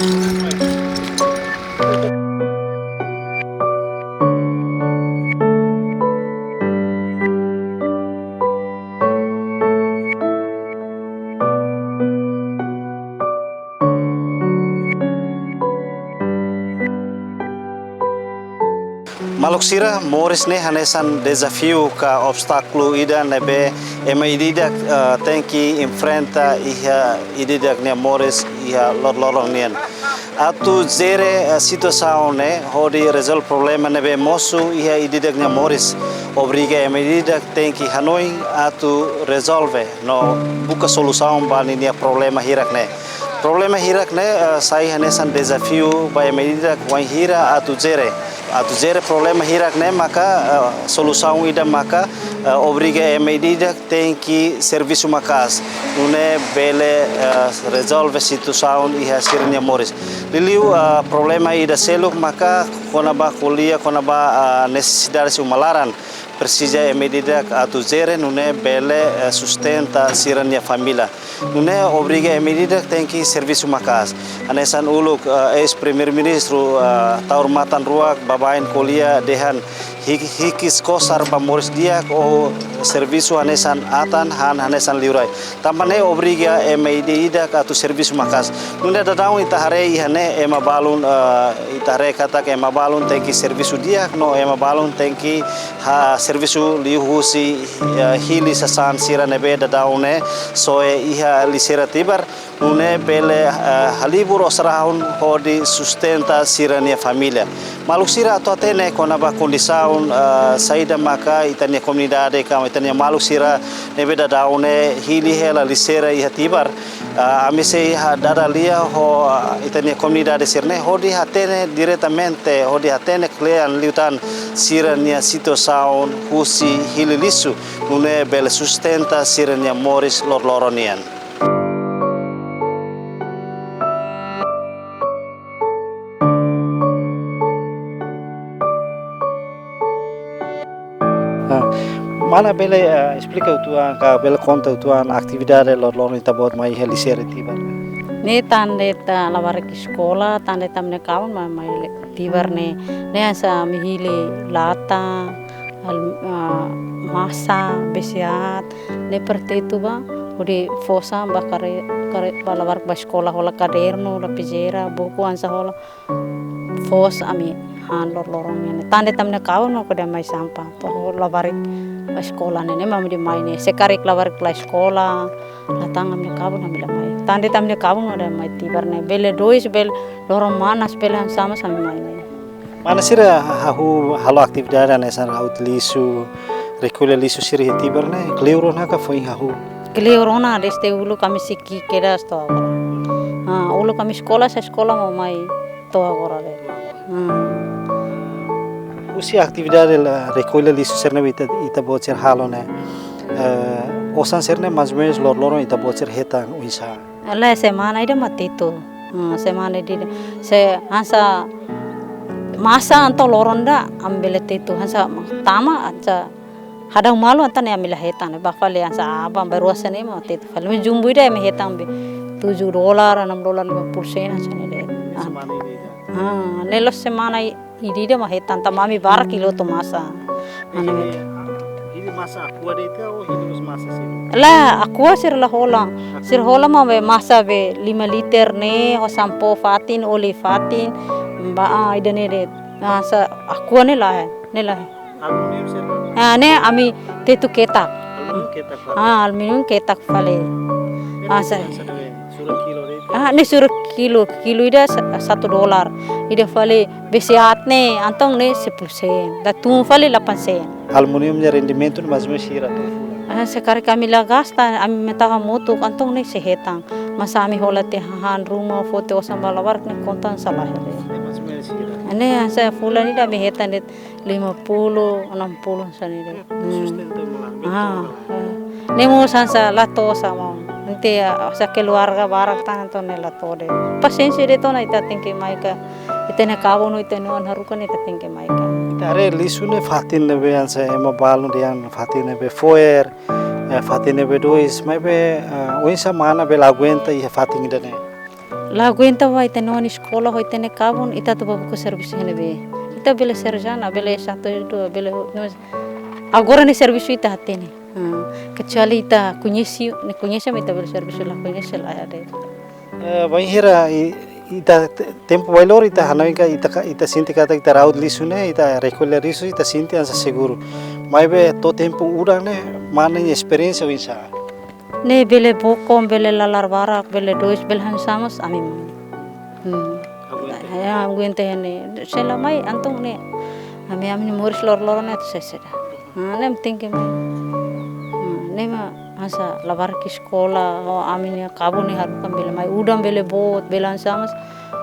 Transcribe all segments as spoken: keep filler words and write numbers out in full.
Maluk sira, moris ne'e hanesan dezafiu ka obstákulu ida ne'ebé ema ida-idak, eh, tenke enfrenta iha ida-idak nia moris iha loroloron nian. Atu jere, eh, situasaun ne'e hodi rezolve problema ne'ebé mosu iha ida-idak nia moris, obriga ema ida-idak tenke hanoin atu rezolve no buka solusaun ba ninia problema hirak ne'e. Problema hirak ne'e, eh, sai hanesan dezafiu ba ema ida-idak wainhira atu jere. Atu jere problema hirak ne'e maka, eh, solusaun ida maka, eh, obriga ema ida-idak tenke servisu maka'as. Nune'e bele, eh, rezolve situasaun iha sira-nia moris. Liuliu, eh, problema ida seluk maka kona-ba ko'alia, kona-ba, eh, nesesidade uma laran. Presiza ema ida-idak atu jere nune'e bele, eh, sustenta sira-nia família. Nune'e obriga ema ida-idak tenke servisu maka'as. Hanesan uluk, eh, eis-Primeiru-Ministru, eh, Taur Matan Ruak baibain ko'alia dehan hik-, hikis kosar ba moris di'ak ou servisu hanesan atan han hanesan liurai. Tanba ne'e obriga ema ida-idak atu servisu maka'as. Nune'e daudaun ita haree iha ne'e ema balun, eh, ita haree katak ema balun tenke servisu di'ak no ema balun tenke servisu liuhusi, eh, hili sasán sira ne'ebé daudaun ne'e soe iha lixeira tibar, nune'e bele, eh, halibur osan rahun hodi sustenta sira-nia família. Maluk sira atu hatene kona-ba kondisaun, eh, saida maka ita-nia komunidade ka ita-nia maluk sira ne'ebé daudaun ne'e hili hela lixeira iha tibar. Ah, ami sei ha-, dada lia ho, ah, ita-nia komunidade sira-ne'e hodi hatene diretamente, hodi hatene kle'an liután sira-nia situasaun husi hili lixu, nune'e bele sustenta sira-nia moris loroloron nian. Ah, mana bele, eh, esplika uitoan, ka bele konta uitoan atividade loroloron ita-boot mai iha lixeira tibar? Ne'e tan de'it labarik eskola, tan de'it ami-nia kaun mai, mai tibar ne'e, ne'e hanesan ami hili lata, al-, ah, masa, besi aat, ne'e para tetu ba, hodi fó osan ba kare-, kare-, ba labarik ba eskola hola kadernu, lapizeira, buku hanesan hola. Fó osan ami han loroloron nian. Tan de'it ami-nia kaun no kode mai sampah. To'o labarik eskola ne'e, ne'e mak ami de'it mai ne'e. Se karik labarik la eskola, la tan ami-nia kaun ami la mai. Tan de'it ami-nia kaun no de'it mai tibar ne'e. Bele dois, bele loron manas, bele hanesan mós ami mai ne'e. Mana sira hahú halo atividade hanesan ha'u lixu, rekolla lixu sira iha tibar ne'e, kleur ona ka foin hahú? Kleur ona, desde uluk ami sei ki'ik kedas to'o agora. Ah, uluk ami eskola, sa'e eskola mak mai to'o agora de'it. Hmm. Husi atividade la rekolla lixu sira ne'ebé ita, ita-boot sira halo ne'e, eh, osan sira-ne'e mais ou menos loroloron ita-boot sira hetan oinsá? Lae, semana ida mak tetu. Hmm, semana ida. Se hanesan masa entaun loron ida ami bele tetu, hanesan tama hanesan hadau malu entaun ne'e ami la hetan, ba fali hanesan aban, ba rua sira-ne'e mak tetu fali. Mas jumbo ida ami hetan be tujuh dolar, enam dolar lima puluh sen hanesan ne'e de'it. Ah. Semana ida-ida. Ah, ne'e la'ós semana i-, ida-ida mak hetan, tanba ami barak hili hotu masa. Hili, hili masa Aqua de'it ka ou hili mós masa sira? Lae, Aqua sira la hola. Sira hola mak be masa be lima liter ne'e, ho sampo fatin, oli fatin, ba, ah, ida-ne'e de'it. Masa Aqua ne'e lae, ne'e lae. Aluminium sira? Ah, ne'e ami tetu ketak. Aluminium ketak fali? Ah, aluminium ketak fali. Ne'e ah, presu sa- hanesan ne'ebé? Sura kilu de'it ka? Ah, ne'e sura kilu, kilu ida sa-, satu dolar. Ida fali besi aat ne'e, entaun ne'e sepuluh sen. Ida tun fali delapan sen. Aluminium nia rendimentu ne'e mais ou menos hira to'o fulan? Ah, se karik ami la gasta, ami aumenta hamutuk, entaun ne'e sei hetan. Mas ami hola tiha hahán ruma, foti osan ba labarik ne'e konta hanesan lae. Ne'e mais ou menos hira? Ne'e hanesan fulan ida ami hetan de'it lima puluh, enam puluh hanesan ne'e de'it. Hmm. Sustenta uma la, ah, betul. Ah. Ne'e mós hanesan la to'o osan maun. Entaun, ah, hanesan keluarga barak tan entaun ne'e la to'o de'it. Pasiénsia de'it ona, ita tenke mai ka. Ita-nia kaun no ita-nia oan haruka ne'e ita tenke mai ka. Ita haree lixu ne'e fatin ne'ebé hanesan ema balun dehan fatin ne'ebé fo'er, eh, fatin ne'ebé dois, maibé, eh, oinsá mana bele aguenta iha fatin ida-ne'e? La aguenta ba ita-nia oan eskola ho ita-nia kabun, ita atu ba buka servisu iha ne'ebé? Ita bele sarjana, bele S satu, S dua, bele, no, agora ne'e servisu ita hatene. Ah, kecuali ita koñese, ne'e koñese mak ita bele servisu, la koñese la ada. Eh, bainhira i-, ita te-, tempu bailor ita hanoin ka ita ka, ita sente katak ita raut lixu ne'e, ita rekolla lixu, ita sente hanesan seguru. Maibé to'o tempu udan ne'e, mana nia esperiénsia oinsá? Ne'e bele bokon, bele lalar barak, bele dois, bele hanesan mós ami mai. Hmm. Aguenta. Ya, aguenta iha ne'e. Se la mai, entaun ne'e. Ami, ami-nia moris loroloron ne'e atu seseda. Ah, ne'e tenke mai. Hmm, ne'e mak hanesan labarik eskola, ho ami-nia kabun ne'e haruka bele mai. Udan bele boot, bele hanesan mós.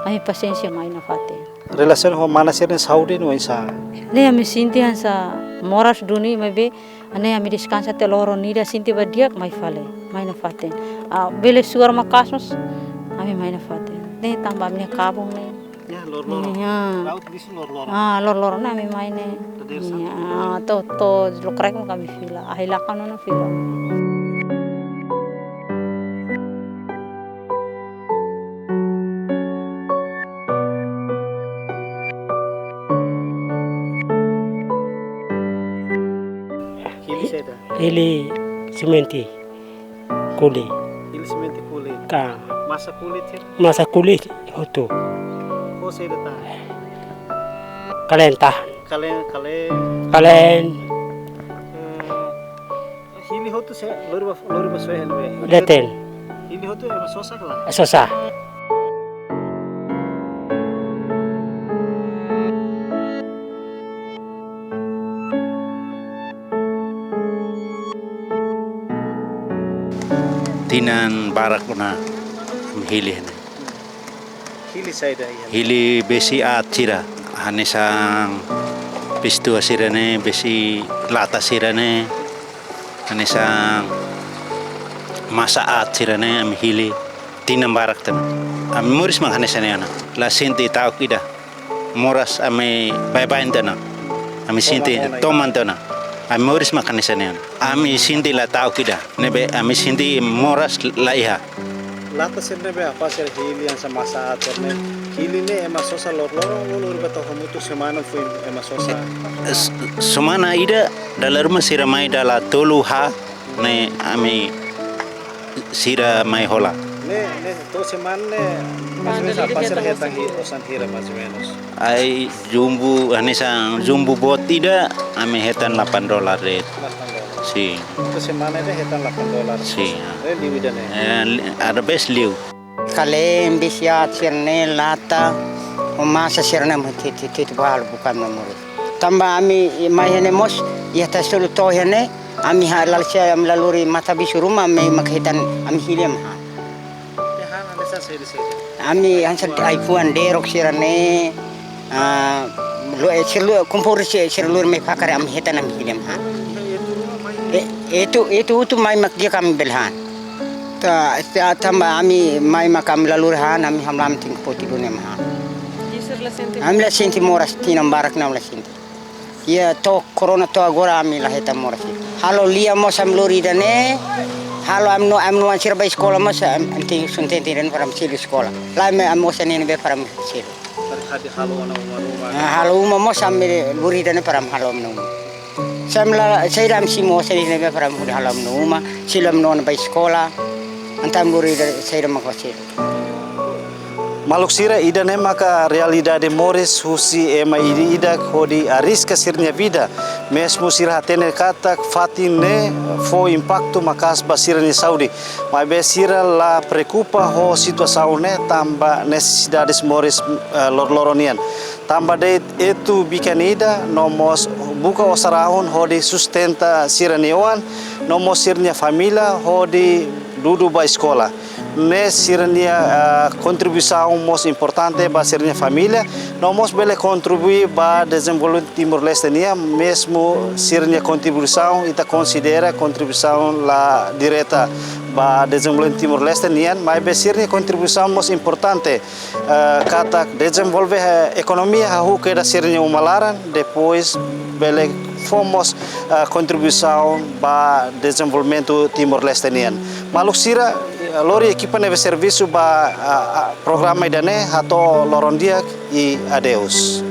Ami pasiénsia mai nafatin. Relasiona ho mana sira-nia saúde ne'e oinsá? Ne'e ami sente hanesan moras duni maibé, ne'e ami deskansa tiha loron ida sente ba di'ak mai fali, mai nafatin. Ah, bele suar maka'as mós, ami mai nafatin. Ne'e tanba ami-nia kabun ne'e. Ya, loroloron. Ya. Raut lixu loroloron. Ah, loroloron ne'e ami mai ne'e. Dadeer-saan. Ya, to'o, to'o lokraik mak ami fila. Ahi lakan ona fila. Hili saida? Hili simente kuli. Hili simente kuli. Ka. Masa kuli sira? Masa kuli hotu. Ho saida tahan? Kaleen tahan. Kaleen, kaleen. Kaleen. Eh, hili hotu se, lori ba, lori ba soe hanu be. Leten. Hili hotu ema sosa ka lae? Sosa. Tinan barak ona hili hene. Hili saida iha? Hili besi aat sira, hanesan pistua sira-ne'e, besi lata sira-ne'e, hanesan masa aat sira-ne'e, ami hili tinan barak tiha ona. Ami moris mak hanesan ne'e ona. La sente ta'uk ida. Moras ami baibain tiha ona. Ami sente toman tiha ona. Toman tiha ona. Ami moris mak hanesan ne'e ona. Ami sente la ta'uk ida. Ne'ebé ami sente moras la iha. Lata sira ne'ebé apá sira hili hanesan masa aat sira-ne'e. Hili ne'e ema sosa loroloron, lori ba to'o hamutuk semana foin ema sosa. S-, semana ida dala ruma sira mai dala tolu haat ne'e ami sira mai hola. Ne'e, ne'e to'o semana ne'e, mais ou menus apá sira hetan hi-, osan hira, mais ou menus? Ai, jumbo, hanesan jumbo boot ida, ami hetan delapan dolar de'it. Delapan dolar. Sin. To'o semana ida hetan delapan dolar. Sin. Eh, liu ida ne'e? Eh, li-, ada bes liu. Kaleen, besi aat sira-ne'e, lata, ho masa sira-ne'e, mo ti, ti, ti, ti, balu bukan memori. Tanba ami mai iha ne'e mós, iha Taisolu to'o iha ne'e, ami ha-, lal sia ami la lori mata-bisu ruma, ami mak hetan ami hili ami han. Ami hanesan ai-fuan derok sira-ne'e, ah, lo, eh, sira lo, kompor si-, sira lori mai fakar ami hetan ami hili ami han. Eh, itu, itu, itu mai mak di'ak ami bele han. Ta, ta, tanba ami mai mak ami la lori han, ami hamlaha ami tenke poti duni ami han. Ami la sente moras tinan barak ne'e ami la sente. Iha to'o korona to'o agora ami la hetan moras. Halo lia mós ami lori ida-ne'e, halo ami-nia, ami-nia oan sira ba eskola mós ami, ami tenke sustenta ida-ne'e para ami selu eskola. Lae, ami osan ne'ebé para ami selu. Halo uma ruma. Ah, halo uma mós ami lori ida-ne'e para ami halo ami-nia uma. Se ami la, saida ami simu osan ne'ebé para ami hodi halo ami-nia uma, selu ami-nia oan ba eskola. Entaun ami lori ida saida mak ba selu. Maluk sira, ida-ne'e maka realidade moris husi ema ida-idak hodi ariska sira-nia vida, mezmu sira hatene katak fatin ne'e fó impaktu maka'as ba sira-nia saúde. Maibé sira la preokupa ho situasaun ne'e tanba nesesidades moris, eh, loroloron nian. Tanba de'it etu bikan ida, no mós buka osan rahun hodi sustenta sira-nia oan, no mós sira-nia família hodi dudu ba eskola. Ne'e sira-nia, ah, kontribuisaun mós importante ba sira-nia família, no mós bele kontribui ba dezenvolvimentu Timor-Leste nian, mezmu sira-nia kontribuisaun ita konsidera kontribuisaun la direta ba dezenvolvimentu Timor-Leste nian, maibé sira-nia kontribuisaun mós importante, eh, katak dezenvolve, eh, ekonomia hahú kedas sira-nia uma laran, depois bele fó mós, eh, kontribuisaun ba dezenvolvimentu Timor-Leste nian. Maluk sira, Lori ekipa ne'ebé servisu ba programa ida-ne'e, hato'o loron di'ak i adeus.